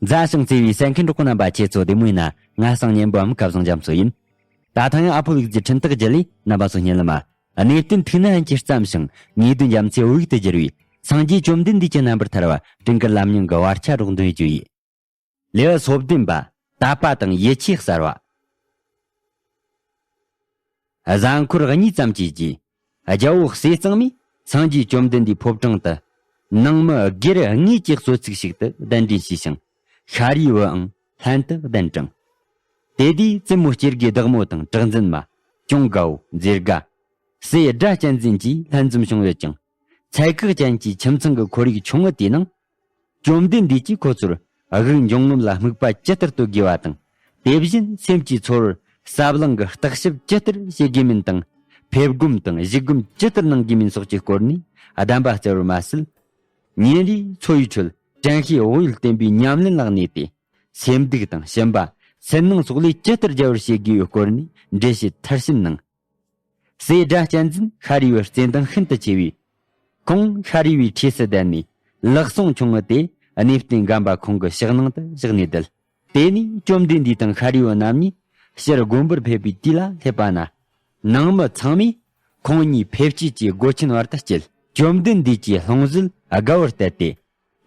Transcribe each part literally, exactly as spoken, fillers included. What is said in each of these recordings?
མཛའ་ཞིང་བརྩེ་བའི་གསན་མཁན་གྲོགས་པོ་རྣམ་པ། ཁྱེད་ཚོ་བདེ་མོ་ཡིན་ན། ང་གསང་སྙན་པོའམ་སྐལ་བཟང་རྒྱ་མཚོ་ཡིན། ད་ཐེངས་ཨ་ཕོ་ལུག་རྫི་འཕྲིན་སྟེགས་བརྒྱུད་ལས་རྣམ་པ་ཚོ་སྙན་ལམ་མ། གནས་བརྟན་ཐུགས་ནན་གྱིས་བརྩམས་ཤིང་ངེས་དོན་རྒྱ་མཚོའི་བོད་ཡིག་ཏུ་བསྒྱུར་བའི་སངས་རྒྱས་བཅོམ་ལྡན་འདས་ཀྱི་རྣམ་པར་ཐར་བ་སྤྲིན་དཀར་ལམ་རྙིང་གི་བར་ཆ་རོགས་འདོན་བརྗོད་ཡིག་ལེའུ་སོ་བདུན་པ། དད་པ་དང་ཡིད་ཆེས་གསར་བ། གཟའ་འཁོར་གཉིས་ཙམ་གྱི་རྗེས། རྒྱལ་པོ་ཟས་གཙང་མས་སངས་རྒྱས་བཅོམ་ལྡན་འདས་ཕོ་བྲང་དུ། ནང་མི་སྒེར་དངོས་ཀྱི་གསོལ་ཚིགས་ཤིག་ཏུ་གདན་འདྲེན་བྱས་ཤིང་། ཤཱ་རིའི་བུའང་ལྷན་དུ་གདན་དྲངས། དེ་དུས་བཙུན་མོ་སྐྱེ་དགུའི་བདག་མོ་དང་གྲགས་འཛིན་མ། གཅུང་དགའ་བོ། མཛེས་དགའ། སྲས་སྒྲ་གཅན་འཛིན་བཅས་ལྷན་འཛོམས་བྱུང་ཡོད་ཀྱང་། ཚད་བཀག་ཅན་གྱི་ཁྱིམ་ཚང་གི་ཁོར་ཡུག་ཆུང་ངུ་དེའི་ནང་། བཅོམ་ལྡན་འདས་ཀྱིས་ཁོ་ཚོར་དབུགས་འབྱུང་རྔུབ་ལ་དམིགས་པ་ཇི་ལྟར་གཏོད་དགོས་པ་དང་། དེ་བཞིན་སེམས་ཀྱི་ཚོར་བར་ས་བསླང་གི་བརྟག་ཞིབ་ཇི་ལྟར་བྱེད་དགོས་མིན་དང་། ཕེབས་སྒོམ་དང་བཞུགས་སྒོམ་ཇི་ལྟར་གནང་དགོས་མིན་སོགས་ཀྱི་སྐོར་ནས་གདམས་པ་སྩལ་བར་མ་ཟད། ཉིན་རེའི་འཚོ་བའི་ཁྲོད་དྲན་ཤེས་དབང་ཡུལ་བསྟེན་པའི་ཉམས་ལེན་ལ་གནས་ཏེ། སེམས་སྡུག་དང་སྦྱིན་པ། སུན་སྣང་སོགས་ལས་ཇི་ལྟར་རྒྱལ་བར་བྱེད་དགོས་པའི་སྐོར་ནས་འགྲེལ་བཤད་མཐར་ཕྱིན་གནང་། སྲས་སྒྲ་གཅན་འཛིན་ཤཱ་རིའི་བུར་བརྩེ་འདང་ཤིན་ཏུ་ཆེ་བས། ཁོང་ཤཱ་རིའི་བུའི་འཁྲིས་སུ་བསྡད་ནས། ལག་ཟུང་ཆུང་ངུ་དེ་གནས་བརྟན་རྒན་པ་ཁོང་གི་ཕྱག་ནང་དུ་བཞག་ནས་བསྡད། དེ་ནས་བཅོམ་ལྡན་འདས་དང་ཤཱ་རིའི་བུ་རྣམ་གཉིས་ཕྱིར་དགོན་པར་ཕེབས་པའི་དུས་ལ་སླེབས་པ་ན། ནང་མི་ཚང་མས་ཁོང་གཉིས་ཕེབས་སྐྱེལ་གྱི་སྒོ་ཆེན་བར་དུ་བསྐྱལ། བཅོམ་ལྡན་འདས་ཀྱིས་ལྷུང་བཟེད་དགའ་བོར་གཏད་དེ།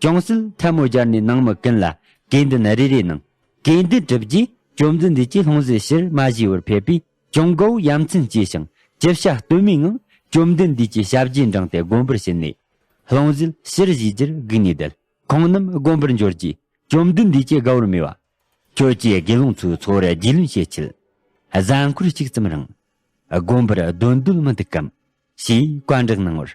ཅུང་ཟད་ཐལ་མོ་སྦྱར་ནས་ནང་མི་ཀུན་ལ་གུས་འདུན་རེ་རེ་གནང་། གུས་འདུན་གྲུབ་རྗེས་བཅོམ་ལྡན་འདས་ཀྱིས་ལྷུང་བཟེད་ཕྱིར་མ་བཞེས་པར་ཕེབས་པས། གཅུང་དགའ་བོ་ཡ་མཚན་སྐྱེས་ཤིང་ཅི་བྱ་གཏོལ་མེད་ངང་བཅོམ་ལྡན་འདས་ཀྱི་ཞབས་རྗེས་འབྲངས་ཏེ་དགོན་པར་ཕྱིན་ནས། ལྷུང་བཟེད་ཕྱིར་བཞེས་རྒྱུར་བསྒུགས་ནས་བསྡད། ཁོང་རྣམས་དགོན་པར་འབྱོར་རྗེས་བཅོམ་ལྡན་འདས་ཀྱིས་དགའ་བོར་སྨྲས་པ། ཁྱོད་ཀྱིས་དགེ་སློང་ཚོའི་འཚོ་བར་རྒྱུས་ལོན་བྱེད་ཆེད། གཟའ་འཁོར་གཅིག་ཙམ་རིང་དགོན་པར་སྡོད་འདོད་མི་འདུག་གམ། ཞེས་བཀའ་འདྲི་གནང་བར།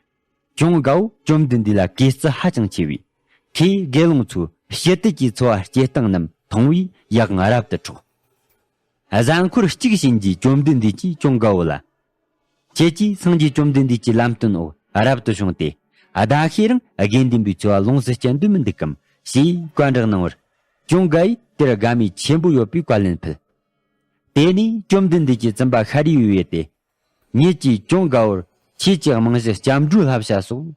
གཅུང་དགའ་བོས་བཅོམ་ལྡན་འདས་ལ་གུས་བརྩི་ཧ་ཅང་ཆེ་བས། ཁོས་དགེ་སློང་ཚོའི་ཕྱི་དུས་ཀྱི་འཚོ་བ་སྐྱེལ་སྟངས་རྣམས་མཐོང་བས་ཡིད་དབང་རབ་ཏུ་འཕྲོག། གཟའ་འཁོར་གཅིག་ཕྱིན་རྗེས་བཅོམ་ལྡན་འདས་ཀྱིས་གཅུང་དགའ་བོ་ལ། ཁྱེད་ཀྱིས་སངས་རྒྱས་བཅོམ་ལྡན་འདས་ཀྱི་ལམ་སྟོན་འོག་རབ་ཏུ་བྱུང་སྟེ། ད་ཤེད་རིང་དགེ་འདུན་པའི་འཚོ་བ་ལོངས་སུ་སྤྱད་འདོད་མི་འདུག་གམ། ཞེས་བཀའ་འདྲི་གནང་བར། གཅུང་དགའ་བོས་དེར་དགའ་མོས་ཆེན་པོ་ཡོད་པའི་བཀའ་ལན་ཕུལ། དེ་ནས་བཅོམ་ལྡན་འདས་ཀྱིས་བཙུན་པ་ཤཱ་རིའི་བུ་བོས་ཏེ། ཉིད་ཀྱིས་གཅུང་དགའ་བོར་ཆོས་ཀྱི་རྨང་གཞི་སྐྱབས་འགྲོའི་བསླབ་བྱ་སོགས་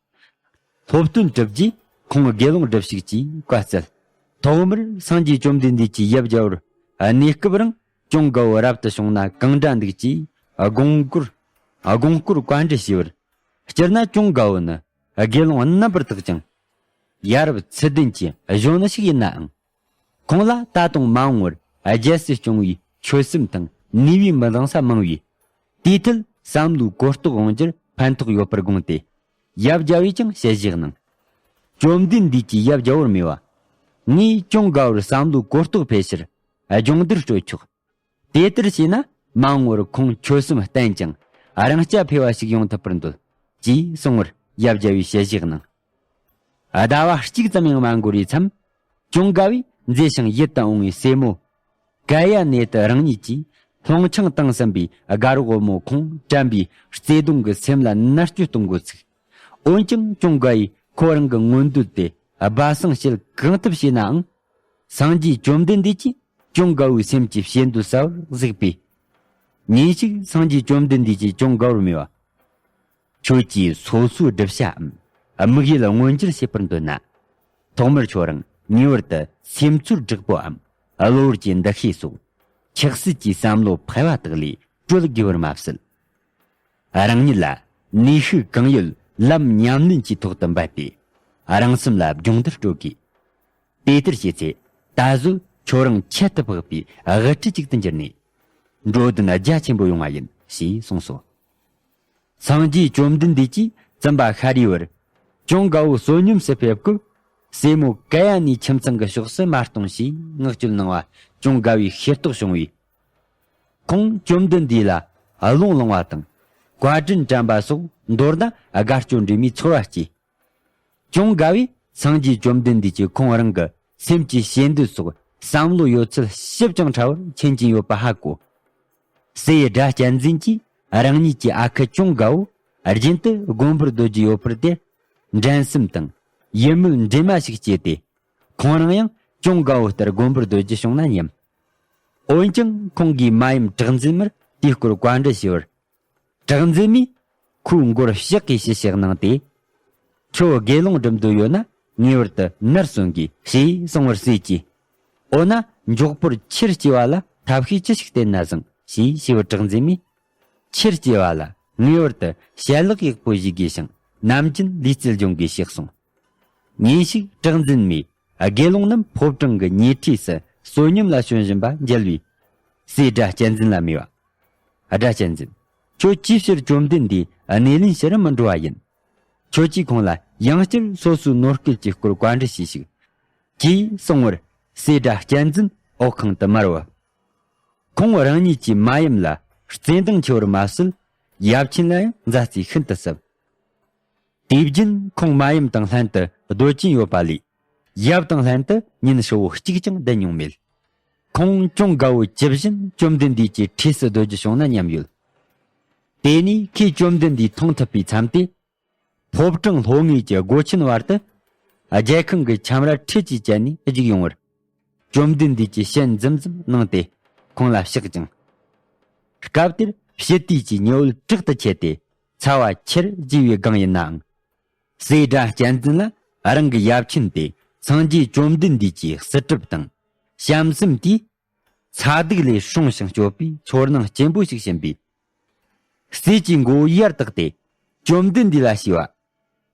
སློབ་སྟོན་གྲུབ་རྗེས་ཁོང་དགེ་སློང་སྒྲུབས་ཤིག་ཅེས་བཀའ་སྩལ། ཐོག་མར་སངས་རྒྱས་བཅོམ་ལྡན་འདས་ཀྱིས་ཡབ་རྒྱལ་བུར་གནས་སྐབས་རིང་གཅུང་དགའ་བོ་རབ་ཏུ་བྱུང་ན་གང་འདྲ་འདུག་ཅེས་དགོངས་སྐོར་དགོངས་སྐོར་བཀའ་འདྲི་ཞུས་པར། སྤྱིར་ན་གཅུང་དགའ་བོ་ནི་དགེ་སློང་རྣམ་པར་དག་ཅིང་། ཡ་རབས་ཚུལ་ལྡན་གྱི་གཞོན་ནུ་ཞིག་ཡིན་ནའང་། ཁོང་ལ་ད་དུང་མ་འོངས་པར་རྒྱལ་སྲིད་སྐྱོང་བའི་ཆོད་སེམས་དང་ནུས་པའི་མི་ལངས་ས་མང་བས། དེའི་ཐད་བསམ་བློའི་གོ་རྟོགས་འོང་རྒྱུར་ཕན་ཐོགས་ཡོད་པར་དགོངས་ཏེ། ཡབ་རྒྱལ་བོས་ཀྱང་ཞལ་བཞེས་གནང་། བཅོམ་ལྡན་འདས་ཀྱིས་ཡབ་རྒྱལ་བོར་སྨྲས་པ། ངས་གཅུང་དགའ་བོར་བསམ་བློའི་གོ་རྟོགས་འཕེལ་ཕྱིར་སྦྱོང་བརྡར་སྤྲོད་ཆོག། དེ་ལྟར་བྱས་ན་མ་འོངས་པར་ཁོང་ཆོད་སེམས་བརྟན་ཅིང་རང་རྐྱ་འཕེར་བ་ཞིག་ཡོང་ཐུབ་པར་འདོད། ཅེས་གསུངས་པར་ཡབ་རྒྱལ་བོས་ཞལ་བཞེས་གནང་། ཟླ་བ་གཅིག་ཙམ་ཡང་མ་འགོར་བའི་མཚམས། གཅུང་དགའ་བོས་མཛེས་ཤིང་ཡིད་དུ་འོང་བའི་སྲས་མོ། ཀ་ཡ་ནེ་ཏི་རང་ཉིད་ཀྱིས་སློང་ཆང་བཏང་ཟིན་པའི་དགའ་རོགས་བུ་མོ་ཁོང་དྲན་པའི་བརྩེ་གདུང་གིས་སེམས་ལ་མནར་གཅོད་གཏོང་འགོ་ཚུགས། འོན་ཀྱང་གཅུང་དགའ་བོས་ཁོ་རང་གི་མངོན་འདོད་དེ་སྦ་གསང་བྱེད་གང་ཐུབ་བྱས་ནའང་། སངས་རྒྱས་བཅོམ་ལྡན་འདས་ཀྱིས་གཅུང་དགའ་བོའི་སེམས་ཀྱི་བྱེད་འདོད་གསལ་བར་གཟིགས་པས། ཉིན་ཞིག་སངས་རྒྱས་བཅོམ་ལྡན་འདས་ཀྱིས་གཅུང་དགའ་བོར་སྨྲས་པ། ཁྱོད་ཀྱིས་སོ་སོའི་སྒྲུབ་བྱའམ་དམིགས་ཡུལ་མངོན་འགྱུར་བྱེད་པར་འདོད་ན། ཐོག་མར་ཁྱོད་རང་ངེས་པར་དུ་སེམས་ཚོར་དྲག་པོའམ་གློ་བུར་གྱི་འདུ་ཤེས་སོགས་ཆགས་སྲེད་ཀྱི་བསམ་བློ་ཕལ་བ་དག་ལས་གྲོལ་དགོས་པར་མ་ཟད། རང་ཉིད་ལ་ནུས་ཤུགས་གང་ཡོད་ལམ་ཉམས་ལེན་གྱི་ཐོག་ཏུ་འབད་དེ་རང་སེམས་ལ་སྦྱོང་བརྡར་སྤྲོད་དགོས། དེ་ལྟར་བྱས་ཚེ་ད་གཟོད་ཁྱོད་རང་ཁྱད་དུ་འཕགས་པའི་དབུ་ཁྲིད་ཅིག་ཏུ་འགྱུར་ནས། འགྲོ་དོན་རྒྱ་ཆེན་པོ་ཡོང་བ་ཡིན་ཞེས་གསུངས་སོ། སངས་རྒྱས་བཅོམ་ལྡན་འདས་ཀྱིས་བཙུན་པ་ཤཱ་རིའི་བུར་གཅུང་དགའ་བོ་བསོད་སྙོམས་སུ་ཕེབས་སྐབས་སྲས་མོ་ཀ་ཡ་ནའི་ཁྱིམ་ཚང་གི་ཕྱོགས་སུ་མ་གཏོང་ཞེས་མངགས་བཅོལ་གནང་བ་གཅུང་དགའ་བོས་ཤེས་རྟོགས་བྱུང་བས། ཁོང་བཅོམ་ལྡན་འདས་ལ་རླུང་ལངས་པ་དང་བཀའ་དྲིན་དྲན་པ་སོགས་མདོར་ན་དགའ་སྐྱོ་འདྲེས་མའི་ཚོར་བ་སྐྱེས། གཅུང་དགའ་བོས་སངས་རྒྱས་བཅོམ་ལྡན་འདས་ཀྱིས་ཁོང་རང་གི་སེམས་ཀྱི་ཞེ་འདོད་སོགས་བསམ་བློ་ཡོད་ཚད་ཞིབ་ཅིང་ཕྲ་བར་མཁྱེན་གྱིན་ཡོད་པ་ཧ་གོ། སྲས་སྒྲ་གཅན་འཛིན་གྱིས་རང་ཉིད་ཀྱི་ཨ་ཁུ་གཅུང་དགའ་བོ་རྒྱུན་དུ་དགོན་པར་སྡོད་ཀྱི་ཡོད་པར་དེར་འགྲན་སེམས་དང་ཡིད་སྨོན་འདྲེས་མ་ཞིག་སྐྱེས་ཏེ། ཁོང་རང་ཡང་གཅུང་དགའ་བོ་ལྟར་དགོན་པར་སྡོད་རྒྱུ་བྱུང་ན་སྙམ། འོན་ཀྱང་ཁོང་གིས་མ་ཡུམ་གྲགས་འཛིན་མར་དེའི་སྐོར་བཀའ་འདྲི་ཞུས་པར། གྲགས་འཛིན་མས་ཁོའི་མགོར་ཕྱག་གིས་ཞུ་ཞིག་གནང་སྟེ། ཁྱོད་དགེ་སློང་འགྲུབ་འདོད་ཡོད་ན་ངེས་པར་དུ་ནར་གསོན་དགོས་ཞེས་གསུངས་པར། སྲས་ཀྱིས་ འོ་ན་མགྱོགས་པོར་ཆེར་སྐྱེ་བ་ལ་ཐབས་ཤེས་ཅི་ཞིག་བསྟེན་ན་བཟང་ཞེས་ཞུས་པར་གྲགས་འཛིན་མས། ཆེར་སྐྱེ་བ་ལ་ངེས་པར་དུ་ཞལ་ལག་ཡག་པོ་ཞིག་དགོས་ཤིང་ནམ་རྒྱུན་ལུས་རྩལ་སྦྱོང་དགོས་ཞེས་གསུངས། ཉིན་ཞིག་གྲགས་འཛིན་མས་དགེ་སློང་རྣམས་ཕོ་བྲང་གི་ཉེ་འཁྲིས་སུ་བསོད་སྙོམས་ལ་བྱོན་བཞིན་པ་མཇལ་བས། སྲས་སྒྲ་གཅན་འཛིན་ལ་སྨྲས་པ། སྒྲ་གཅན་འཛིན། ཁྱོད་ཅིའི་ཕྱིར་བཅོམ་ལྡན་འདས་གནས་ལེན་ཞུ་རུ་མི་འགྲོ་བ་ཡིན། ཁྱོད་ཀྱིས་ཁོང་ལ་ཡང་བསྐྱར་སོ་སོའི་ནོར་སྐལ་གྱི་སྐོར་བཀའ་འདྲི་ཞུས་ཤིག་ཅེས་གསུངས་པར། སྲས་སྒྲ་གཅན་འཛིན་འོག་ཁང་དུ་མར་བབས། ཁོང་རང་ཉིད་ཀྱི་མ་ཡུམ་ལ་བརྩེ་འདང་ཆེ་བར་མ་ཟད། ཡབ་ཆེན་ལ་ཡང་མཛའ་བརྩེ་ཤིན་ཏུ་ཟབ། དུས་རྒྱུན་ཁོང་མ་ཡུམ་དང་ལྷན་དུ་སྡོད་ཀྱིན་ཡོད་པ་ལས། ཡབ་དང་ལྷན་དུ་ཉིན་ཧྲིལ་བོ་གཅིག་ཀྱང་བསྡད་མྱོང་མེད། ཁོང་ཅུང་དགའ་བོ་ཇི་བཞིན་བཅོམ་ལྡན་འདས་ཀྱི་འཁྲིས་སུ་སྡོད་རྒྱུ་བྱུང་ན་སྙམ་ཡོད། དེ་ནས་ཁོས་བཅོམ་ལྡན་འདས་མཐོང་ཐུབ་པའི་མཚམས་ཏེ། ཕོ་བྲང་ལྷོ་ངོས་ཀྱི་སྒོ་ཆེན་བར་དུ། རྒྱལ་ཁང་གི་ཁྱམས་ར་འཁྲིས་ཀྱིས་བཅད་ནས་རྒྱུགས་ཡོང་བར། བཅོམ་ལྡན་འདས་ཀྱིས་ཞལ་འཛུམ་འཛུམ་གནང་སྟེ་ཁོང་ལ་བཤགས་ཀྱང་། སྐབས་དེར་ཕྱི་དུས་ཀྱི་ཉི་འོད་དྲག་ཏུ་ཆེ་སྟེ་ཚ་བ་ཆེར་རྒྱས་པའི་སྒང་ཡིན་ནའང་། སྲས་སྒྲ་གཅན་འཛིན་ལ་རང་གི་ཡབ་ཆེན་ཏེ་སངས་རྒྱས་བཅོམ་ལྡན་འདས་ཀྱི་བསིལ་གྲིབ་དང་བྱམས་སེམས་དེས། ཚ་གདུག་ལས་སྲུང་ཞིང་སྐྱོབ་པའི་ཚོར་སྣང་སྐྱེན་པོ་ཞིག་བྱིན་པས། སྲས་ཀྱི་མགོ་བོ་ཡར་བཏེགས་ཏེ་བཅོམ་ལྡན་འདས་ལ་ཞུས་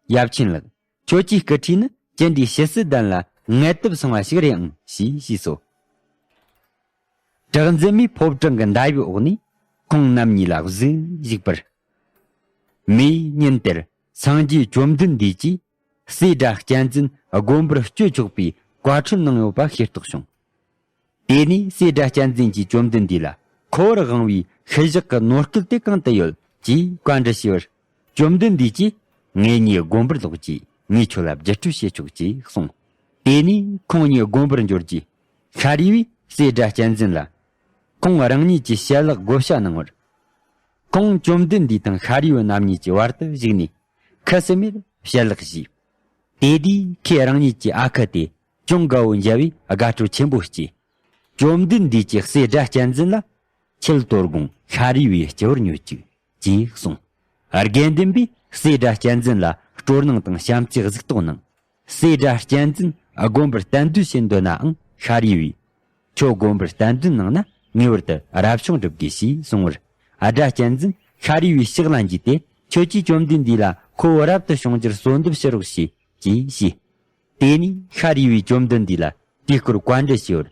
པ། ཡབ་ཆེན་ལགས། ཁྱོད་ཀྱི་སྐུ་ཁྲུས་ནི་ཅི་འདྲའི་ཞི་བསིལ་ལྡན་ལ་ངལ་དུབ་སངས་པ་ཞིག་རེད་ཨང་ཞེས་ཞུས་སོ། གྲགས་འཛིན་མའི་ཕོ་བྲང་གི་མདའ་ཡི་འོག་ནས་ཁོང་རྣམ་གཉིས་ལ་གཟིགས་བཞུགས་པར། མོས་ཉིན་དེར་སངས་རྒྱས་བཅོམ་ལྡན་འདས་ཀྱིས་སྲས་སྒྲ་གཅན་འཛིན་དགོན་པར་བསྐྱོད་ཆོག་པའི་བཀའ་ཁྲོལ་གནང་ཡོད་པ་ཤེས་རྟོགས་བྱུང་། དེ་ནས་སྲས་སྒྲ་གཅན་འཛིན་གྱིས་བཅོམ་ལྡན་འདས་ལ་ཁོ་བོར་དབང་བའི་ཤུལ་བཞག་གི་ནོར་སྐལ་དེ་གང་དུ་ཡོད་ཅེས་བཀའ་འདྲི་ཞུས་པར། བཅོམ་ལྡན་འདས་ཀྱིས་ངེད་གཉིས་དགོན་པར་ལོག་རྗེས་ངས་ཁྱོད་ལ་བརྒྱུད་སྤྲོད་བྱེད་ཆོག་ཅེས་གསུངས། དེ་ནས་ཁོང་གཉིས་དགོན་པར་འབྱོར་རྗེས་ཤཱ་རིའི་བུས་སྲས་སྒྲ་གཅན་འཛིན་ལ་ཁོང་རང་ཉིད་ཀྱི་ཞལ་ལག་བགོ་བཤའ་གནང་བར། ཁོང་བཅོམ་ལྡན་འདས་དང་ཤཱ་རིའི་བུ་རྣམ་གཉིས་ཀྱི་བར་དུ་བཞུགས་ནས་ཁུ་སིམ་མེར་ཞལ་ལག་བཞེས། དེ་དུས་ཁོས་རང་ཉིད་ཀྱི་ཨ་ཁུ་དེ་ཅུང་དགའ་བོ་མཇལ་བས་དགའ་སྤྲོ་ཆེན་པོ་སྐྱེས། བཅོམ་ལྡན་འདས་ཀྱིས་སྲས་སྒྲ་གཅན་འཛིན་ལ་ཁྱེད་དོ་དགོང་ཤཱ་རིའི་བུའི་སྤྱི་བོར་ཉོལ་ཅིག་ཅེས་གསུངས། དགེ་འདུན་པས་སྲས་སྒྲ་གཅན་འཛིན་ལ་སྤྲོ་སྣང་དང་བྱམས་བརྩེའི་གཟིགས་རྟོག་གནང་། སྲས་སྒྲ་གཅན་འཛིན་དགོན་པར་གཏན་སྡོད་བྱེད་འདོད་ནའང་ཤཱ་རིའི་བུས། ཁྱོད་དགོན་པར་གཏན་སྡོད་གནང་ན་ངེས་པར་དུ་རབ་བྱུང་སྒྲུབ་དགོས་ཞེས་གསུངས་པར། སྒྲ་གཅན་འཛིན་ཤཱ་རིའི་བུའི་ཕྱག་ལ་འཇུས་ཏེ་ཁྱོད་ཀྱིས་བཅོམ་ལྡན་འདས་ལ་ཁོ་བོ་རབ་ཏུ་བྱུང་རྒྱུར་གསོལ་འདེབས་ཞུ་རོགས་ཞུས་ཅེས་ཞུས། དེ་ནས་ཤཱ་རིའི་བུས་བཅོམ་ལྡན་འདས་ལ་དེའི་སྐོར་བཀའ་འདྲི་ཞུས་པར།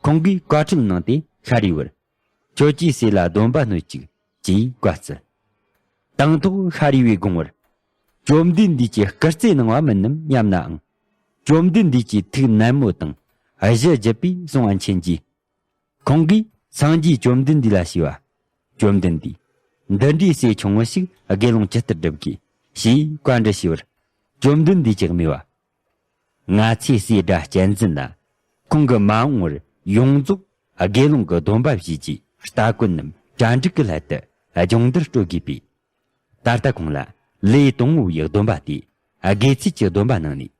ཁོང་གིས་བཀའ་ཁྲོལ་གནང་སྟེ་ཤཱ་རིའི་བུར། ཁྱོད་ཀྱིས་སྲས་ལ་སྡོམ་པ་སྣོད་ཅིག་ཅེས་བཀའ་སྩལ། དང་ཐོག་ཤཱ་རིའི་བུས་དགོངས་པར། བཅོམ་ལྡན་འདས་ཀྱིས་སྐུ་རྩེད་གནང་བ་མིན་ནམ་སྙམ་ནའང་། བཅོམ་ལྡན་འདས་ཀྱིས་ཐུགས་ནན་མོ་དང་གཞི་བརྗིད་པས་གསུང་བ་མཁྱེན་རྗེས། ཁོང་གིས་སངས་རྒྱས་བཅོམ་ལྡན་འདས་ལ་ཞུས་པ། བཅོམ་ལྡན་འདས། འདི་འདྲའི་སྲས་ཆུང་ངུ་ཞིག་དགེ་སློང་ཇི་ལྟར་སྒྲུབ་དགོས་ཞེས་བཀའ་འདྲི་ཞུས་པར། བཅོམ་ལྡན་འདས་ཀྱིས་སྨྲས་པ། ང་ཚོའི་སྲས་སྒྲ་གཅན་འཛིན་ལ་ཁོང་གི་མ་འོངས་པར་ཡོངས་རྫོགས་དགེ་སློང་གི་སྡོམ་པ་བཞེས་རྗེས་སྟ་གོན་ནམ་གྲ་འགྲིག་གི་སླད་དུ་སྦྱོང་བརྡར་སྤྲོད་དགོས་པས། ད་ལྟ་ཁོང་ལ་ལས་དང་པོ་བའི་སྡོམ་པ་སྟེ་དགེ་ཚུལ་གྱི་སྡོམ་པ་གནང་ནས།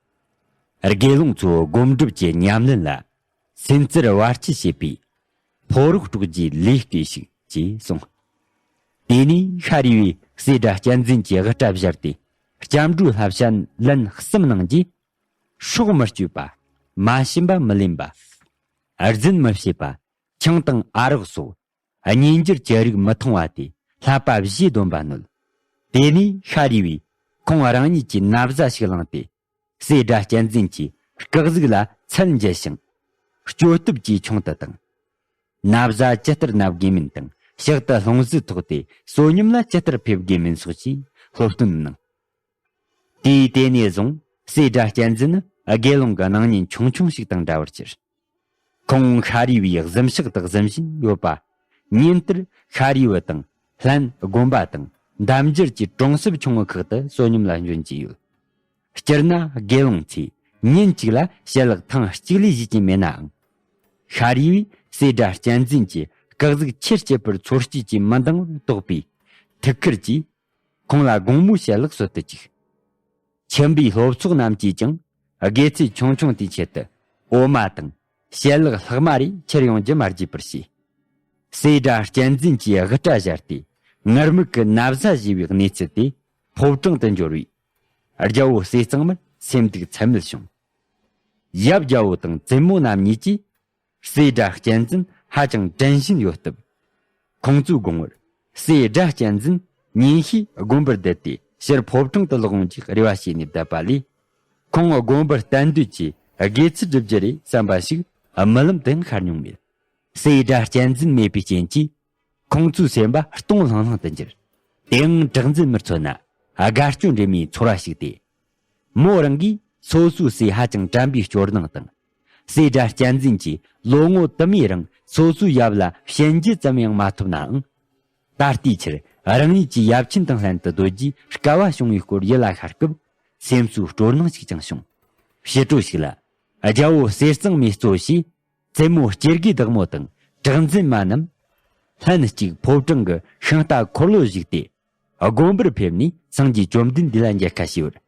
དགེ་སློང་ཚོ་སྒོམ་སྒྲུབ་ཀྱི་ཉམས་ལེན་ལ་སེམས་རྩེར་བར་ཆད་བྱེད་པའི་ཕོ་རོག་དཀྲོག་རྒྱུའི་ལས་སྤྲོས་ཤིག་ཅེས་གསུངས། དེ་ནས་ཤཱ་རིའི་བུས་སྲས་སྒྲ་གཅན་འཛིན་གྱི་དབུ་སྐྲ་བཞར་ཏེ་སྐྱབས་འགྲོའི་བསླབ་བྱ་ལན་གསུམ་གནང་རྗེས། སྲོག་མི་གཅོད་པ། མ་བྱིན་པ་མི་ལེན་པ། རྫུན་མི་བྱེད་པ། ཆང་དང་ཨ་རོགས་སོགས་གཉེན་སྦྱོར་གྱི་རིགས་མི་འཐུང་བ་དེ་བསླབ་པ་བཞིའི་སྡོམ་པ་ནོད། དེ་ནས་ཤཱ་རིའི་བུས་ཁོང་རང་ཉིད་ཀྱི་ན་བཟའ་ཞིག་བླངས་ཏེ། སྲས་སྒྲ་གཅན་འཛིན་གྱི་སྐུ་གཟུགས་ལ་ཚད་འཇལ་ཞིང་། སྐྱོ་སྟོབས་ཀྱི་ཆུང་དུ་དང་། ན་བཟའ་ཇི་ལྟར་མནབ་དགོས་མིན་དང་ཕྱག་ཏུ་ལྷུང་བཟེད་ཐོགས་ཏེ་བསོད་སྙོམས་ལ་ཇི་ལྟར་ཕེབས་དགོས་མིན་སོགས་ཀྱི་སློབ་སྟོན་གནང་། དུས་དེ་ནས་བཟུང་སྲས་སྒྲ་གཅན་འཛིན་ནི་དགེ་སློང་གི་སྣང་བརྙན་ཆུང་ཆུང་ཞིག་དང་འདྲ་བར་གྱུར། ཁོང་ཤཱ་རིའི་བུའི་གཟིམ་ཤག་ཏུ་གཟིམ་བཞིན་ཡོད་པ། ཉིན་ལྟར་ཤཱ་རིའི་བུ་དང་ལྷན་དགོན་པ་དང་འདབས་འབྱར་གྱི་གྲོང་གསེབ་ཆུང་ངུ་ཁག་ཏུ་བསོད་སྙོམས་ལ་འབྱོན་གྱི་ཡོད། སྤྱིར་ན་དགེ་སློང་ཚོས་ཉིན་གཅིག་ལ་ཞལ་ལག་ཐེངས་གཅིག་ལས་བཞེས་ཀྱི་མེད་ནའང་། ཤཱ་རིའི་བུས་སྲས་སྒྲ་གཅན་འཛིན་གྱི་སྐུ་གཟུགས་ཆེར་སྐྱེད་པར་ཚོར་སྐྱེད་ཀྱིས་མི་འདང་བར་དོགས་པས། ཐུགས་ཁུར་གྱིས་ཁོང་ལ་དགོང་མོའི་ཞལ་ལག་གསོལ་དུ་བཅུག། ཁྱིམ་པའི་སློབ་ཚོགས་རྣམས་ཀྱིས་ཀྱང་དགེ་ཚུལ་ཆུང་ཆུང་དེའི་ཆེད་དུ་འོ་མ་དང་ཞལ་ལག་ལྷག་མ་རེ་ཁྱེར་ཡོང་རྒྱུ་མ་བརྗེད་པར་བྱས། སྲས་སྒྲ་གཅན་འཛིན་གྱིས་དབུ་སྐྲ་བཞར་ཏེ་ངུར་སྨྲིག་གི་ན་བཟའ་བཞེས་པའི་གནས་ཚུལ་དེ་ཕོ་བྲང་དུ་འབྱོར་བས། རྒྱལ་པོ་ཟས་གཙང་མར་སེམས་སྡུག་ཚད་མེད་བྱུང་། ཡབ་རྒྱལ་པོ་དང་བཙུན་མོ་རྣམ་གཉིས་ཀྱིས་ སྲས་སྒྲ་གཅན་འཛིན་ཧ་ཅང་དྲན་བཞིན་ཡོད་སྟབས། ཁོང་ཚོའི་དགོངས་པར་སྲས་སྒྲ་གཅན་འཛིན་ཉིན་ཤས་དགོན་པར་བསྡད་དེ་ཕྱིར་ཕོ་བྲང་དུ་ལོག་འོང་ཅེས་རེ་བ་བྱས་ནས་བསྡད་པ་ལས། ཁོང་དགོན་པར་གཏན་སྡོད་ཀྱི་དགེ་ཚུལ་སྒྲུབ་རྒྱུ་རེད་བསམ་པ་ཞིག་རྨི་ལམ་དུ་ཡང་ཤར་མྱོང་མེད། སྲས་སྒྲ་གཅན་འཛིན་མེད་པའི་རྐྱེན་གྱིས། ཁོང་ཚོའི་སེམས་པ་སྟོང་ལྷང་ལྷང་དུ་གྱུར། དེའང་གྲགས་འཛིན་མར་མཚོན་ན་དགའ་སྐྱོ་འདྲེས་མའི་ཚོར་བ་ཞིག་སྟེ། མོ་རང་གིས་སོ་སོའི་སྲས་ཧ་ཅང་དྲན་པའི་སྐྱོ་སྣང་དང་། སྲས་སྒྲ་གཅན་འཛིན་གྱིས་ལོ་ངོ་དུ་མའི་རིང་སོ་སོའི་ཡབ་ལ་བྱིན་རྒྱུ་ཙམ་ཡང་མ་ཐོབ་ནའང་། ད་ལྟའི་ཆར་རང་ཉིད་ཀྱི་ཡབ་ཆེན་དང་ལྷན་དུ་སྡོད་རྒྱུའི་སྐལ་བ་བྱུང་བའི་སྐོར་ཡིད་ལ་ཤར་སྐབས། སེམས་སུ་སྤྲོ་སྣང་ཞིག་ཀྱང་བྱུང་། ཕྱི་དྲོ་ཞིག་ལ། རྒྱལ་པོ་ཟས་གཙང་མས་གཙོ་བྱས། བཙུན་མོ་སྐྱེ་དགུའི་བདག་མོ་དང་གྲགས་འཛིན་མ་རྣམས། ལྷན་གཅིག་ཕོ་བྲང་གི་ཤིང་རྟ་འཁོར་ལོ་བཞུགས་ཏེ། དགོན་པར་ཕེབས་ནས་སངས་རྒྱས་བཅོམ་ལྡན་འདས་ལ་མཇལ་ཁ་ཞུས་པར།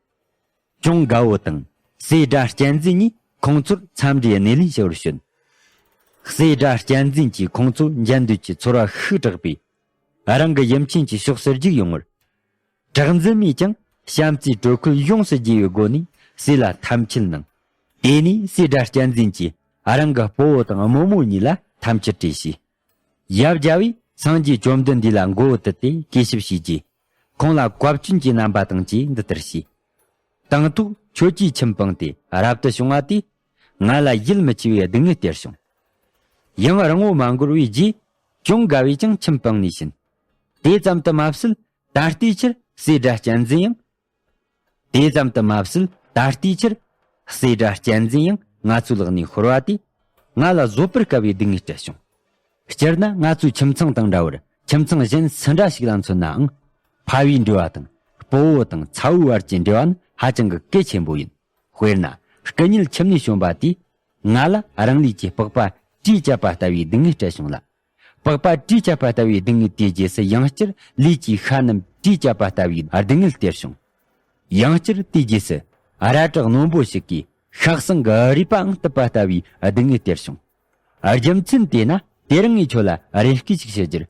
ཅུང་དགའ་བོ་དང་སྲས་སྒྲ་གཅན་འཛིན་གཉིས་ཁོང་ཚོར་འཚམས་འདྲིའི་སྣེ་ལེན་ཞུ་བར་བྱོན། སྲས་སྒྲ་གཅན་འཛིན་གྱིས་ཁོང་ཚོ་མཇལ་འདོད་ཀྱི་ཚོར་བ་ཤུགས་དྲག་པས། རང་གི་ཡུམ་ཆེན་གྱི་ཕྱོགས་སུ་རྒྱུགས་ཡོང་བར། གྲགས་འཛིན་མས་ཀྱང་བྱམས་བརྩེའི་དྲོད་ཁོལ་ཡོངས་སུ་རྒྱས་པའི་སྒོ་ནས་སྲས་ལ་ཐམས་ཅད་གནང་། དེ་ནས་སྲས་སྒྲ་གཅན་འཛིན་གྱིས་རང་གི་སྤོ་བོ་དང་རྨོ་མོ་གཉིས་ལ་ཐམས་ཅད་བཀྲོལ་ཞུས། ཡབ་རྒྱལ་བས་སངས་རྒྱས་བཅོམ་ལྡན་འདས་ལ་མགོ་བོ་དུད་དེ་གུས་ཞབས་ཞུས་རྗེས། ཁོང་ལ་གོ་བཅོས་ཀྱི་རྣམ་པ་དང་བཅས་འདི་ལྟར་ཞུས། དང་ཐོག་ཁྱོད་ཀྱིས་ཁྱིམ་སྤངས་ཏེ་རབ་ཏུ་བྱུང་བ་དེས། ང་ལ་ཡིད་མི་ཆེས་པའི་སྡུག་བསྔལ་སྟེར་བྱུང་། ཡང་རིང་བོ་མ་འགོར་བའི་རྗེས། ཅུང་དགའ་བས་ཀྱང་ཁྱིམ་སྤངས་ནས་ཕྱིན། དེ་ཙམ་དུ་མ་ཟད། ད་ལྟའི་ཆར་སྲས་སྒྲ་གཅན་འཛིན་ཡང་། དེ་ཙམ་དུ་མ་ཟད། ད་ལྟའི་ཆར་སྲས་སྒྲ་གཅན་འཛིན་ཡང་ང་ཚོའི་ལག་ནས་ཤོར་བ་དེས་ང་ལ་བཟོད་པར་དཀའ་བའི་སྡུག་བསྔལ་སྤྲད་བྱུང་། སྤྱིར་ན་ང་ཚོའི་ཁྱིམ་ཚང་དང་འདྲ་བར་ཁྱིམ་ཚང་གཞན་སུ་འདྲ་ཞིག་ལ་མཚོན་ནའང་། ཕ་བུའི་འབྲེལ་བ་དང་སྤོ་བོ་དང་ཚ་བོའི་བར་གྱི་འབྲེལ་བ་ནི་ཧ་ཅང་གི་གལ་ཆེན་པོ་ཡིན། དཔེར་ན། སྐུ་ཉིད་ཁྱིམ་ནས་བྱོན་པ་དེས་ང་ལ་རང་ལུས་ཀྱི་པགས་པ་གྲོས་བཅད་པ་ལྟ་བུའི་སྡུག་བསྔལ་སྤྲད་བྱུང་ལ། པགས་པ་གྲོས་བཅད་པ་ལྟ་བུའི་སྡུག་བསྔལ་དེའི་རྗེས་སུ་ཡང་བསྐྱར་ལུས་ཀྱི་ཤ་རྣམས་གྲོས་བཅད་པ་ལྟ་བུའི་སྡུག་བསྔལ་སྟེར་བྱུང་། ཡང་བསྐྱར་དེའི་རྗེས་སུ་རལ་གྲི་རྣོན་པོ་ཞིག་གིས་ཤ་ཟུང་གི་རུས་པའང་གཏུབ་པ་ལྟ་བུའི་སྡུག་བསྔལ་སྟེར་བྱུང་། རྒྱུ་མཚན་དེས་ན་དེ་རིང་ངས་ཁྱོད་ལ་རེ་སྐུལ་ཞིག་ཞུ་རྒྱུར།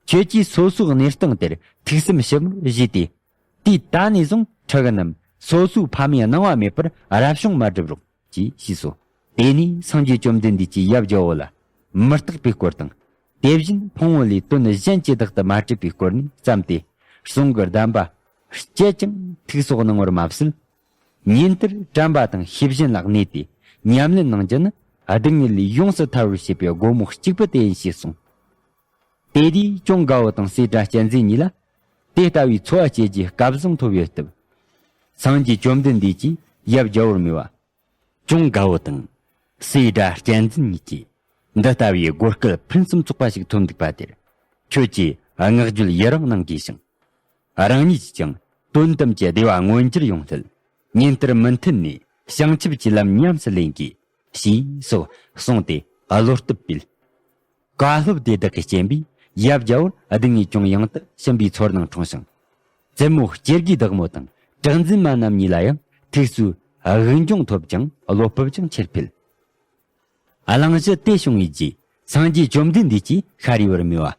ཁྱོད་ཀྱིས་སོ་སོའི་གནས་སྟངས་དེར་ཐུགས་བསམ་ཞིབ་མོར་གཞིགས་ཏེ། དུས་ད་ནས་བཟུང་ཕྲུ་གུ་རྣམས་སོ་སོའི་ཕ་མའི་སྣང་བ་མེད་པར་རབ་བྱུང་མ་བསྒྲུབ་རོགས་ཅེས་ཞུས་སོ། དེ་ནས་སངས་རྒྱས་བཅོམ་ལྡན་འདས་ཀྱིས་ཡབ་རྒྱལ་པོ་ལ་མི་རྟག་པའི་སྐོར་དང་། དེ་བཞིན་ཕུང་པོ་ལས་དོན་གཞན་གྱི་བདག་ཏུ་མ་གྲུབ་པའི་སྐོར་ནས་བརྩམས་ཏེ། གསུང་གི་གདམས་པ་སྤྱད་ཀྱང་ཐུགས་སུ་གནང་བར་མ་ཟད། ཉིན་ལྟར་དྲན་པ་དང་ཤེས་བཞིན་ལ་གནས་ཏེ་ཉམས་ལེན་གནང་རྒྱུ་ནི་སྡུག་བསྔལ་ལས་ཡོངས་སུ་ཐར་བར་བྱེད་པའི་སྒོ་མོ་གཅིག་པུ་དེ་ཡིན་ཞེས་གསུངས། དེ་དུས་ཅུང་དགའ་བོ་དང་སྲས་སྒྲ་གཅན་འཛིན་གཉིས་ལ་དེ་ལྟ་བུའི་འཚོ་བ་སྐྱེལ་རྒྱུའི་སྐལ་བཟང་ཐོབ་ཡོད་སྟབས། སངས་རྒྱས་བཅོམ་ལྡན་འདས་ཀྱིས་ཡབ་རྒྱལ་པོར་སྨྲས་པ། ཅུང་དགའ་བོ་དང་སྲས་སྒྲ་གཅན་འཛིན་གཉིས་ཀྱིས་འདི་ལྟ་བུའི་སྒོ་སྐལ་ཕུན་སུམ་ཚོགས་པ་ཞིག་ཐོབ་འདུག་པ་དེར། ཁྱོད་ཀྱིས་བསྔགས་བརྗོད་ཡི་རང་གནང་དགོས་ཤིང་། རང་ཉིད་ཀྱིས་ཀྱང་དོན་དམ་གྱི་བདེ་བ་མངོན་འགྱུར་ཡོང་སླད་ཉིན་ལྟར་མུ་མཐུད་ནས་བྱང་ཆུབ་ཀྱི་ལམ་ཉམས་སུ་ལེན་དགོས། ཞེས་སོགས་གསུངས་ཏེ་བློ་སྟོབས་སྤེལ། བཀའ་སློབ་དེ་དག་གི་རྐྱེན་པས་ཡབ་རྒྱལ་པོར་སྡུག་བསྔལ་ཅུང་ཡང་དུ་ཕྱིན་པའི་ཚོར་སྣང་འཁྲུངས་ཤིང་། བཙུན་མོ་སྐྱེ་དགུའི་བདག་མོ་དང་གྲགས་འཛིན་མ་རྣམས་གཉིས་ལ་ཡང་ཐུགས་སུ་དབུགས་འབྱུང་ཐོབ་ཅིང་བློ་སྤོབས་ཀྱང་ཆེར་འཕེལ། གླེང་གཞི་དེ་བྱུང་བའི་རྗེས་སངས་རྒྱས་བཅོམ་ལྡན་འདས་ཀྱིས་ཤཱ་རིའི་བུར་སྨྲས་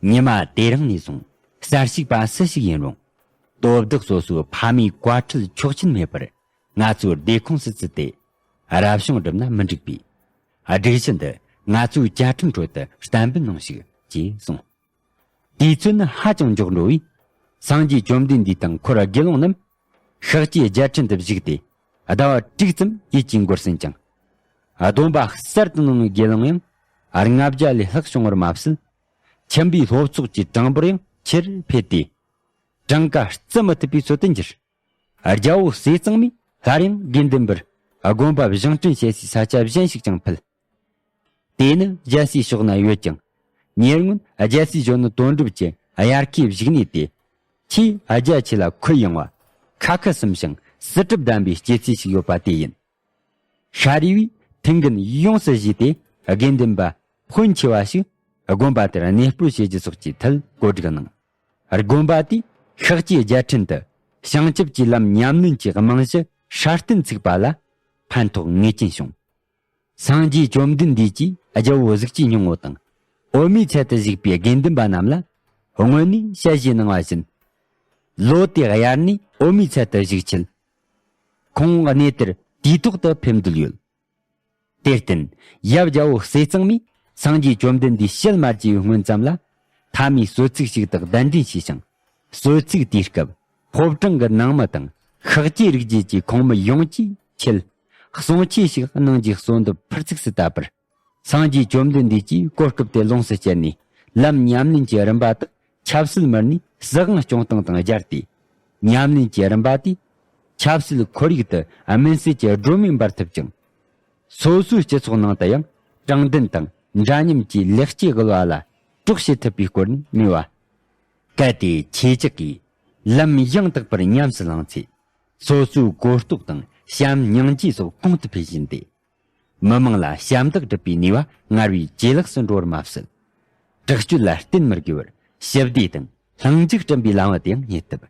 པ། ཉི་མ་དེ་རིང་ནས་བཟུང་གསར་ཞུགས་པ་སུ་ཞིག་ཡིན་རུང་། དོ་བདག་སོ་སོའི་ཕ་མའི་བཀའ་ཁྲིད་ཆོག་མཆན་མེད་པར་ང་ཚོའི་སྡེ་ཁོངས་སུ་བརྩིས་ཏེ། རབ་བྱུང་བསྒྲུབས་ན་མི་འགྲིག་པས། སྒྲིག་གཞི་འདི་ང་ཚོའི་བཅའ་ཁྲིམས་ཁྲོད་དུ་གཏན་འབེབས་གནང་ཞིག་ཅེས་གསུངས། དུས་ཚོད་ནི་ཧ་ཅང་མགྱོགས་འགྲོ་བས། སངས་རྒྱས་བཅོམ་ལྡན་འདས་དང་འཁོར་དགེ་སློང་རྣམས་ཤཱཀྱའི་རྒྱལ་ཕྲན་དུ་བཞུགས་ཏེ། ཟླ་བ་དྲུག་ཙམ་ཡིད་ཀྱིས་འགོར་ཟིན་ཀྱང་། སྡོམ་པ་གསར་དུ་གནང་བའི་དགེ་སློང་ཡང་ལྔ་བརྒྱ་ལས་ལྷག་བྱུང་བར་མ་ཟད། ཁྱིམ་པའི་སློབ་ཚོགས་ཀྱི་གྲངས་འབོར་ཡང་ཆེར་འཕེལ་ཏེ། གྲངས་ཀ་བརྩི་མི་ཐུབ་པའི་ཚོད་དུ་འགྱུར། རྒྱལ་པོ་ཟས་གཙང་མས་སླར་ཡང་དགེ་འདུན་པར་དགོན་པ་བཞེངས་སྐྲུན་བྱེད་སའི་ས་ཆ་གཞན་ཞིག་ཀྱང་ཕུལ། དེ་ནི་རྒྱལ་སའི་ཕྱོགས་ན་ཡོད་ཀྱང་། ཉེ་སྔོན་རྒྱལ་སའི་གཞོན་ནུ་དོན་གྲུབ་ཀྱི་དབྱར་ཁའི་བཞུགས་གནས་ཏེ། ཆེས་རྒྱ་ཆེ་ལ་ཁོད་ཡངས་པ། ཁ་ཁུ་སིམ་ཞིང་བསིལ་གྲིབ་ལྡན་པའི་སྐྱེད་ཚལ་ཞིག་ཡོད་པ་དེ་ཡིན། ཤཱ་རིའི་བུས་ཐུགས་འགན་ཡོངས་སུ་བཞེས་ཏེ། དགེ་འདུན་པ་ཕོན་ཆེ་བ་ཞིག་དགོན་པ་དེར་གནས་སྤོར་བྱེད་རྒྱུ་སོགས་ཀྱི་ཐད་བཀོད་སྒྲིག་གནང་། དགོན་པ་དེས་ཤཱཀྱའི་རྒྱལ་ཕྲན་དུ་བྱང་ཆུབ་ཀྱི་ལམ་ཉམས་ལེན་གྱི་རྨང་གཞི་སྲ་བརྟན་ཚུགས་པ་ལ་ཕན་ཐོགས་ངེས་ཅན་བྱུང་། སངས་རྒྱས་བཅོམ་ལྡན་འདས་ཀྱིས་རྒྱལ་པོ་གཟུགས་ཀྱི་སྙིང་པོ་དང་། འོད་མའི་ཚལ་དུ་བཞུགས་པའི་དགེ་འདུན་པ་རྣམས་ལ། སྔོན་ནས་ཞལ་བཞེས་གནང་བ་བཞིན། ལོ་དེ་དབྱར་གནས་འོད་མའི་ཚལ་དུ་བཞུགས་ཆེད། ཁོང་གནས་དེར་དུས་ཐོག་ཏུ་ཕེབས་འདོད་ཡོད། དེར་བརྟེན། ཡབ་རྒྱལ་པོ་ཟས་གཙང་མས་སངས་རྒྱས་བཅོམ་ལྡན་འདས་ཕྱིར་མ་བརྗེད་པའི་སྔོན་ཙམ་ལ། མཐའ་མའི་གསོལ་ཚིགས་ཤིག་ཏུ་གདན་འདྲེན་བྱས་ཤིང་། གསོལ་ཚིགས་དེའི་སྐབས། ཕོ་བྲང་གི་ནང་མི་དང་ཤཱཀྱའི་རིགས་བརྒྱུད་ཀྱི་ཁོངས་མི་ཡོངས་ཀྱིས་ཆེད་གསུང་ཆོས་ཤིག་གནང་རྒྱུའི་གསོལ་འདེབས་ཕུར་ཚུགས་སུ་བཏབ་པར། སངས་རྒྱས་བཅོམ་ལྡན་འདས་ཀྱིས་གོ་སྐབས་དེ་ལོངས་སུ་སྤྱད་ནས། ལམ་ཉམས་ལེན་གྱི་རིམ་པ་དག་ཆབ་སྲིད་མི་སྣའི་སྲིད་དབང་སྐྱོང་སྟངས་དང་སྦྱར་ཏེ། ཉམས་ལེན་གྱི་རིམ་པ་དེས་ཆབ་སྲིད་ཁོར་ཡུག་ཏུ་དམིགས་བསལ་གྱི་སྒྲོན་མེ་འབར་ཐུབ་ཅིང་། སོ་སོའི་སྤྱི་ཚོགས་ནང་དུ་ཡང་དྲང་བདེན་དང་འདྲ་མཉམ་གྱི་ལེགས་སྐྱེས་དབུལ་བ་ལ་གྲོགས་བྱེད་ཐུབ་པའི་སྐོར་ནས་སྨྲས་པ། གལ་ཏེ་ཁྱེད་ཅག་གིས་ལམ་ཡང་དག་པར་ཉམས་སུ་བླངས་ཚེ། སོ་སོའི་གོ་རྟོགས་དང་བྱམས་སྙིང་རྗེ་སོགས་གོང་དུ་འཕེལ་བཞིན་ཏེ། མི་དམངས་ལ་ཞབས་འདེགས་སྒྲུབ་པའི་ནུས་པ་སྔར་བས་ཇེ་ལེགས་སུ་འགྲོ་བར་མ་ཟད། དྲག་སྤྱོད་ལ་བརྟེན་མི་དགོས་པར་ཞི་བདེ་དང་ལྷིང་འཇགས་བསྐྲུན་པའི་ལམ་བུ་དེ་ཡང་རྙེད་ཐུབ།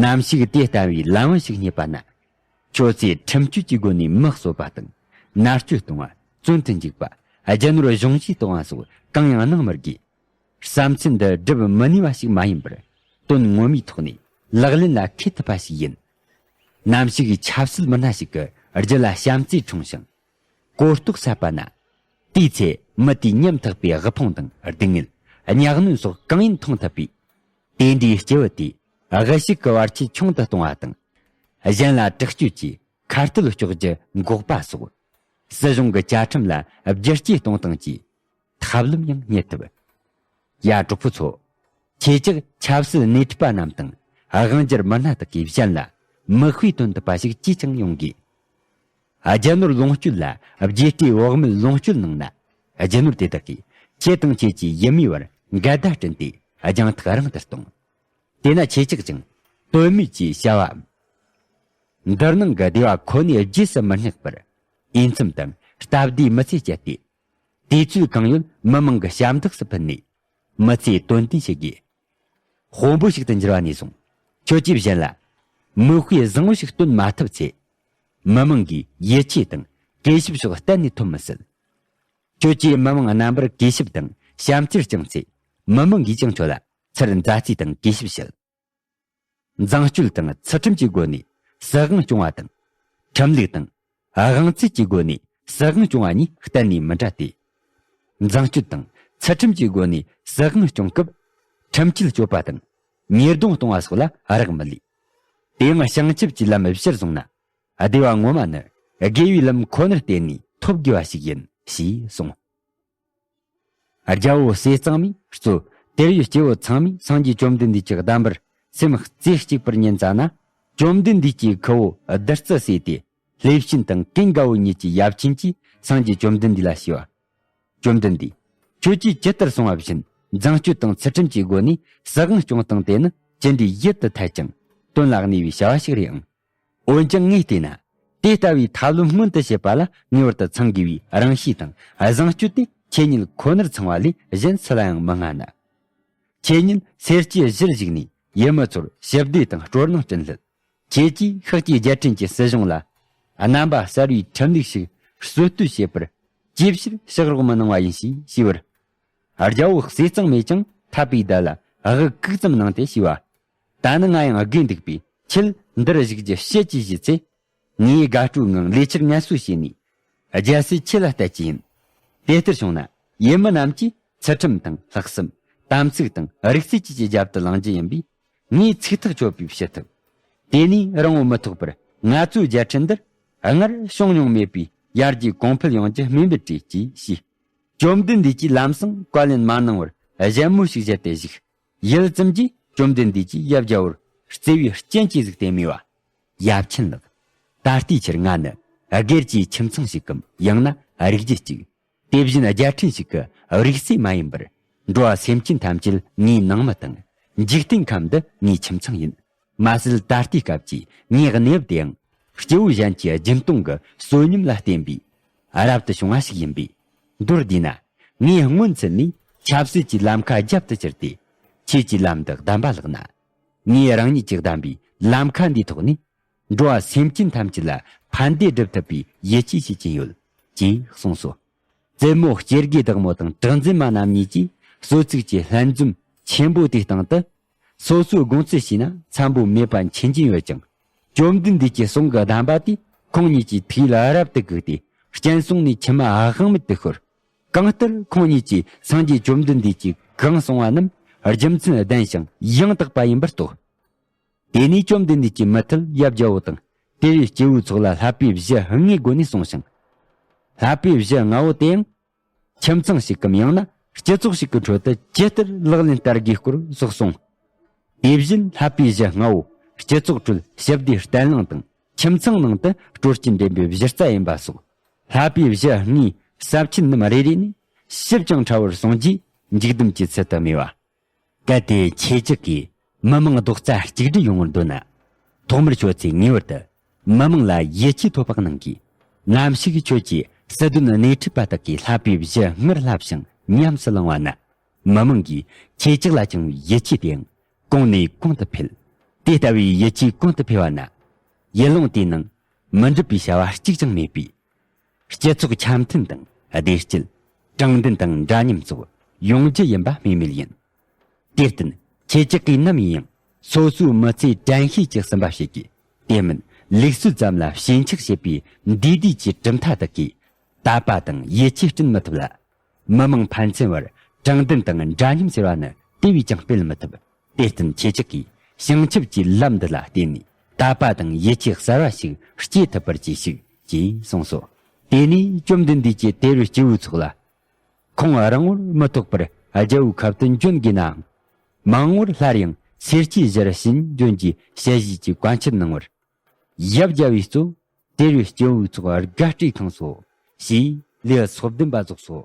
ནམ་ཞིག་དེ་ལྟ་བུའི་ལམ་བུ་ཞིག་རྙེད་པ་ན། ཁྱོད་ཚོས་ཁྲིམས་གཅོད་ཀྱི་སྒོ་ནས་མི་གསོད་པ་དང་མནར་གཅོད་གཏོང་བ། བཙོན་དུ་འཇུག་པ། རྒྱུ་ནོར་གཞུང་བཞེས་གཏོང་བ་སོགས་གང་ཡང་གནང་མི་དགོས། བསམ་ཚུལ་འདི་སྒྲུབ་མི་ནུས་པ་ཞིག་མ་ཡིན་པར། དོན་ངོ་མའི་ཐོག་ནས་ལག་ལེན་ལ་འཁེལ་ཐུབ་པ་ཞིག་ཡིན། ནམ་ཞིག་ཆབ་སྲིད་མི་སྣ་ཞིག་གི་རྒྱུད་ལ་བྱམས་བརྩེ་འཁྲུངས་ཤིང་། གོ་རྟོགས་ཟབ་པ་ན། དེའི་ཚེ་མི་དེས་ཉམ་ཐག་པའི་དབུལ་ཕོངས་དང་སྡུག་བསྔལ། གཉའ་གནོན་སོགས་གང་ཡིན་མཐོང་ཐུབ་པས། དེ་འདྲའི་སྐྱེ་བོ་དེས་དབུལ་ཕྱུག་གི་བར་ཆད་ཆུང་དུ་གཏོང་བ་དང་། གཞན་ལ་དྲག་སྤྱོད་ཀྱིས་ཁ་གཏད་གཅོག་རྒྱུ་འགོག་པ་སོགས། སྲིད་གཞུང་གི་བཅའ་ཁྲིམས་ལ་བསྒྱུར་བཅོས་གཏོང་སྟངས་ཀྱི་ཐབས་ལམ་ཡང་རྙེད་ཐུབ། ཡ། གྲོགས་པོ་ཚོ། ཁྱེད་ཅག་ཆབ་སྲིད་སྣེ་ཁྲིད་པ་རྣམས་དང་། དབང་སྒྱུར་མི་སྣ་དག་གིས་གཞན་ལ་མིག་དཔེ་སྟོན་ཐུབ་པ་ཞིག་ཅིས་ཀྱང་ཡོང་དགོས། རྒྱུ་ནོར་ལོངས་སྤྱོད་ལ་རྒྱས་སྤྲོས་བག་མེད་ལོངས་སྤྱོད་གནང་ན། རྒྱུ་ནོར་དེ་དག་གིས་ཁྱེད་དང་ཁྱེད་ཀྱི་ཡུལ་མིའི་བར་འགལ་ཟླ་བསྐྲུན་ཏེ་རྒྱང་ཐག་རིང་དུ་གཏོང་། དེས་ན་ཁྱེད་ཅག་ཀྱང་དོན་མེད་ཀྱི་བྱ་བའམ། འདིར་སྣང་གི་བདེ་བ་ཁོ་ནའི་རྗེས་སུ་མི་སྙེག་པར། འོས་འཚམ་དང་སྟབས་བདེའི་མི་ཚེ་སྤྱད་དེ། དུས་ཚོད་གང་ཡོད་མི་དམངས་ཀྱི་ཞབས་འདེགས་སུ་ཕུལ་ནས། མི་ཚེ་དོན་ལྡན་བྱེད་དགོས། དཔོན་པོ་ཞིག་ཏུ་འགྱུར་བ་ནས་བཟུང་། ཁྱོད་ཀྱིས་གཞན་ལ་མིག་དཔེ་བཟང་བོ་ཞིག་སྟོན་མ་ཐུབ་ཚེ། མི་དམངས་ཀྱིས་ཡིད་ཆེས་དང་གུས་ཞབས་སོགས་གཏན་ནས་ཐོབ་མི་སྲིད། ཁྱོད་ཀྱིས་མི་དམངས་རྣམ་པར་གུས་ཞབས་དང་བྱམས་བརྩེར་བསྐྱངས་ཚེ། མི་དམངས་ཀྱིས་ཀྱང་ཁྱོད་ལ་ཚུར་མཛའ་བརྩེ་དང་གུས་ཞབས་བྱེད། མཛངས་སྤྱོད་དང་ཚུལ་ཁྲིམས་ཀྱི་སྒོ་ནས་སྲིད་དབང་སྐྱོང་བ་དང་། ཁྲིམས་ལུགས་དང་། དབང་ཚད་ཀྱི་སྒོ་ནས་སྲིད་དབང་སྐྱོང་བ་གཉིས་གཏན་ནས་མི་འདྲ་སྟེ། མཛངས་སྤྱོད་དང་ཚུལ་ཁྲིམས་ཀྱི་སྒོ་ནས་སྲིད་དབང་སྐྱོང་སྐབས། ཁྲིམས་གཅོད་གཅོད་པ་དང་། ཉེས་རྡུང་གཏོང་བ་སོགས་ལ་རག་མི་ལས། དེའང་བྱང་ཆུབ་ཀྱི་ལམ་གཞིར་བཟུང་ན། བདེ་བ་ངོ་མ་ནི་དགེ་བའི་ལམ་ཁོ་ནར་བརྟེན་ནས་ཐོབ་དགོས་པ་ཞིག་ཡིན། ཞེས་གསུངས། རྒྱལ་པོ་ཟས་གཙང་མས་གཙོས་དེར་ཡོད་སྐྱེ་བོ་ཚང་མས་སངས་རྒྱས་བཅོམ་ལྡན་འདས་ཀྱི་གདམས་པར་སེམས་རྩེ་གཅིག་པར་ཉན་ཙ་ན། བཅོམ་ལྡན་འདས་ཀྱི་ཁུ་བོ་བདུད་རྩི་ཟོས་ཏེ། ལྷས་བྱིན་དང་ཀུན་དགའ་བོ་གཉིས་ཀྱི་ཡབ་ཆེན་གྱིས་སངས་རྒྱས་བཅོམ་ལྡན་འདས་ལ་ཞུས་པ། བཅོམ་ལྡན་འདས། ཁྱོད་ཀྱིས་ཇི་ལྟར་གསུངས་པ་བཞིན་མཛངས་སྤྱོད་དང་ཚུལ་ཁྲིམས་ཀྱི་སྒོ་ནས་སྲིད་དབང་སྐྱོང་སྟངས་དེ་ནི་ཅི་འདྲའི་ཡིད་དུ་འཐད་ཅིང་དོན་ལ་གནས་པའི་བྱ་བ་ཞིག་རེད་ཨང་། འོན་ཀྱང་ངས་བལྟས་ན། དེ་ལྟ་བུའི་ཐབས་ལམ་སྔོན་དུ་བྱེད་པ་ལ་ངེས་པར་དུ་ཚང་དགོས་པའི་རང་གཤིས་དང་བཟང་སྤྱོད་དེ་ཁྱེད་ཉིད་ཁོ་ནར་ཚང་བ་ལས་གཞན་སུ་ལ་ཡང་མི་མངའ་ན། ཁྱེད་ཉིད་སེར་སྐྱའི་གཞིར་བཞུགས་ནས་ཡུལ་མི་ཚོར་ཞི་བདེ་དང་སྤྲོ་སྣང་བསྐྲུན་སླད། ཁྱེད་ཀྱིས་ཤཱཀྱའི་རྒྱལ་ཕྲན་གྱི་སྲིད་གཞུང་ལ་རྣམ་པ་གསར་བའི་ཁྲིམས་ལུགས་ཤིག་སྲོལ་གཏོད་བྱེད་པར་ཅིའི་ཕྱིར་ཕྱག་རོགས་མི་གནང་བ་ཡིན་ཞེས་ཞུས་པར། རྒྱལ་པོ་ཟས་གཙང་མས་ཀྱང་འཐབ་པའི་བརྡ་ལ་དབུགས་གུག་ཙམ་གནང་སྟེ་ཞུས་པ། ད་ནི་ང་ཡང་དགོས་འདུག་པས་ཁྱེད་འདིར་བཞུགས་རྒྱུ་བཤད་ཀྱིས་བཞེས་ཚེ། ངས་དགའ་སྤྲོའི་ངང་ལས་འཆར་ངལ་གསོ་བྱས་ནས། རྒྱལ་སྲིད་ཁྱེད་ལ་གཏད་ཀྱི་ཡིན། དེ་ལྟར་བྱུང་ན་ཡུལ་མི་རྣམས་ཀྱིས་ཚུལ་ཁྲིམས་དང་ལྷག་བསམ། དམ་ཚིག་དང་རིག་རྩལ་བཅས་ཀྱི་རྒྱབ་ཏུ་ལངས་རྒྱུ་ཡིན་པས། ངས་ཚིག་ཐག་ཆོད་པའི་ཞུ་ཐུབ། དེ་ནས་རིང་པོ་མི་ཐོགས་པར་ང་ཚོའི་རྒྱལ་ཕྲན་འདིར་སྔར་བྱུང་མྱོང་མེད་པའི་ཡར་རྒྱས་གོང་འཕེལ་ཡོང་རྒྱུ་སྨོན་འབུལ་བྲིས་ཀྱིས་ཞུས། བཅོམ་ལྡན་འདས་ཀྱིས་ལམ་སང་བཀའ་ལན་མ་གནང་བར་གཞན་མོ་ཞིག་བཞད་དེ་བཞུགས། ཡུད་ཙམ་གྱིས་བཅོམ་ལྡན་འདས་ཀྱིས་ཡབ་རྒྱལ་པོར་བརྩེ་བའི་སྤྱན་གྱིས་གཟིགས་ཏེ་སྨྲས་པ། ཡབ་ཆེན་ལགས། ད་ལྟའི་ཆར་ང་ནི་སྒེར་གྱི་ཁྱིམ་ཚང་ཞིག་གམ་ཡང་ན་རིགས་རྒྱུད་ཅིག་དེ་བཞིན་རྒྱལ་ཕྲན་ཞིག་གི་རིགས་སྲས་མ་ཡིན་པར། འགྲོ་བ་སེམས་ཅན་ཐམས་ཅད་ངའི་ནང་མི་དང་། འཇིག་རྟེན་ཁམས་འདི་ངའི་ཁྱིམ་ཚང་ཡིན། མ་ཟད་ད་ལྟའི་སྐབས་ཀྱི་ངའི་གནས་བབ་དེའང་སྐྱེ་བོ་གཞན་གྱི་སྦྱིན་གཏོང་གི་བསོད་སྙོམས་ལ་བརྟེན་པས། རབ་ཏུ་བྱུང་བ་ཞིག་ཡིན་པས། མདོར་བསྡུས་ན། ངས་སྔོན་ཚུད་ནས་ཆབ་སྲིད་ཀྱི་ལམ་ཁ་རྒྱབ་ཏུ་བསྐྱུར་ཏེ། ཆོས་ཀྱི་ལམ་དུ་གདམས་པ་བརླགས་ན། ངས་རང་ཉིད་ཀྱིས་བདམས་པའི་ལམ་ཁ་འདིའི་ཐོག་ནས། འགྲོ་བ་སེམས་ཅན་ཐམས་ཅད་ལ་ཕན་བདེ་སྒྲུབ་ཐུབ་པའི་ཡིད་ཆེས་བྱེད་ཀྱིན་ཡོད། ཅེས་གསུངས་སོ། བཙུན་མོ་སྐྱེ་དགུའི་བདག་མོ་དང་གྲགས་འཛིན་མ་རྣམ་གཉིས་ཀྱིས་གསོལ་ཚིགས་ཀྱི་ལྷན་འཛོམས་ཆེན་པོ་དེའི་སྟེང་དུ། སོ་སོའི་དགོངས་ཚུལ་བྱས་ན་འཚམ་པོ་མེད་པ་མཁྱེན་གྱིན་ཡོད་ཀྱང་། བཅོམ་ལྡན་འདས་ཀྱི་གསུང་གི་གདམས་པ་དེས་ཁོང་གཉིས་ཀྱི་ཐུགས་ཡིད་རབ་ཏུ་བཀུག་སྟེ། སྤྱན་ཟུང་ནས་མཆི་མ་དབང་མེད་དུ་ཤོར། གང་ལྟར་ཁོང་གཉིས་ཀྱིས་སངས་རྒྱས་བཅོམ་ལྡན་འདས་ཀྱིས་གང་གསུངས་པ་རྣམས་རྒྱུ་མཚན་ལྡན་ཞིང་ཡང་དག་པ་ཡིན་པར་རྟོགས། དེ་ནས་བཅོམ་ལྡན་འདས་ཀྱིས་མུ་མཐུད་ཡབ་རྒྱལ་པོ་དང་དེ་བའི་སྐྱེ་བོའི་ཚོགས་ལ་བསླབ་པའི་གཞི་ལྔའི་སྒོ་ནས་གསུངས་ཤིང་། བསླབ་པའི་གཞི་ལྔ་བོ་དེ་ཡང་། ཁྱིམ་ཚང་ཞིག་གམ་ཡང་ན་སྤྱི་ཚོགས་ཤིག་གི་ཁྲོད་དུ་ཇི་ལྟར་ལག་ལེན་བསྟར་དགོས་སྐོར་སོགས་གསུངས། དེ་བཞིན་བསླབ་པའི་གཞི་ལྔ་བོ་སྤྱི་ཚོགས་ཁྲོད་ཞི་བདེ་བརྟན་ལྷིང་དང་ཁྱིམ་ཚང་ནང་དུ་སྲོལ་རྒྱུན་འདྲེན་པའི་གཞི་རྩ་ཡིན་པ་སོགས། བསླབ་པའི་གཞི་ལྔའི་ཟབ་ཆོས་རྣམས་རེ་རེ་ནས་ཞིབ་ཅིང་ཕྲ་བར་གསུངས་རྗེས་འཇུག་སྡོམ་གྱི་ཚུལ་དུ་སྨྲས་པ། གལ་ཏེ་ཁྱེད་ཅག་གིས་མི་མང་རྡོག་རྩ་གཅིག་སྒྲིལ་ཡོང་བར་འདོད་ན། ཐོག་མར་ཁྱོད་ཚོས་ངེས་པར་དུ་མི་མང་ལ་ཡིད་ཆེས་ཐོབ་པ་གནང་དགོས། ནམ་ཞིག་ཁྱོད་ཀྱིས་སྲིད་དོན་སྣེ་ཁྲིད་པ་དག་གིས་བསླབ་པའི་གཞི་ལྔར་བསླབས་ཤིང་ཉམས་སུ་བླངས་པ་ན། མི་མང་གིས་ཁྱེད་ཅག་ལ་བཅངས་པའི་ཡིད་ཆེས་དེའང་གོང་ནས་གོང་དུ་འཕེལ། དེ་ལྟ་བུའི་ཡིད་ཆེས་གོང་དུ་འཕེལ་བ་ན། ཡུལ་ལུང་དེའི་ནང་མི་འགྲུབ་པའི་བྱ་བ་གཅིག་ཀྱང་མེད་པས། སྤྱི་ཚོགས་འཆམ་མཐུན་དང་བདེ་སྐྱིད། དྲང་བདེན་དང་འདྲ་མཉམ་སོགས་ཡོང་རྒྱུ་ཡིན་པ་སྨོས་མེད་ཡིན། དེར་བརྟེན་ཁྱེད་ཅག་གིས་ནམ་ཡིན་ཡང་སོ་སོའི་མི་ཚེའི་དྲན་ཤེས་ཀྱིས་ཟིན་པ་ཞིག་གིས། དེ་མིན་ལུགས་སྲོལ་ཙམ་ལ་ཞེན་ཆགས་བྱེད་པའི་འདས་བསྡུས་ཀྱི་གྲུབ་མཐའ་དག་གིས་དད་པ་དང་ཡིད་ཆེས་བསྐྲུན་མི་ཐུབ་ལ། མི་མང་ཕན་ཚུན་བར་དྲང་བདེན་དང་འདྲ་མཉམ་ཟེར་བ་ནི་དེ་བས་ཀྱང་སྤེལ་མི་ཐུབ། དེར་བརྟེན་ཁྱེད་ཅག་གིས་བྱང་ཆུབ་ཀྱི་ལམ་འདི་ལ་བརྟེན་ནས་དད་པ་དང་ཡིད་ཆེས་གསར་བ་ཞིག་སྐྱེ་ཐུབ་པར་གྱིས་ཤིག་ཅེས་གསུངས་སོ། དེ་ནས་བཅོམ་ལྡན་འདས་ཀྱིས་དེར་སྐྱེ་བོའི་ཚོགས་ལ། ཁོང་རང་ངོར་མི་ཐོགས་པར་རྒྱལ་པོའི་ཁབ་ཏུ་འབྱོན་དགོས་ནའང་། མང་ངོར་སླར་ཡང་སེར་སྐྱའི་གཞིར་ཕྱིན་འབྱོན་རྒྱུའི་ཞལ་བཞེས་ཀྱི་བཀའ་ཆད་གནང་བར། ཡབ་རྒྱལ་པོས་གཙོས་དེར་སྐྱེ་བོའི་ཚོགས་དགའ་སྤྲོས་ཁེངས་སོ། ཞེས་ལེའུ་སོ་བདུན་པ་རྫོགས་སོ།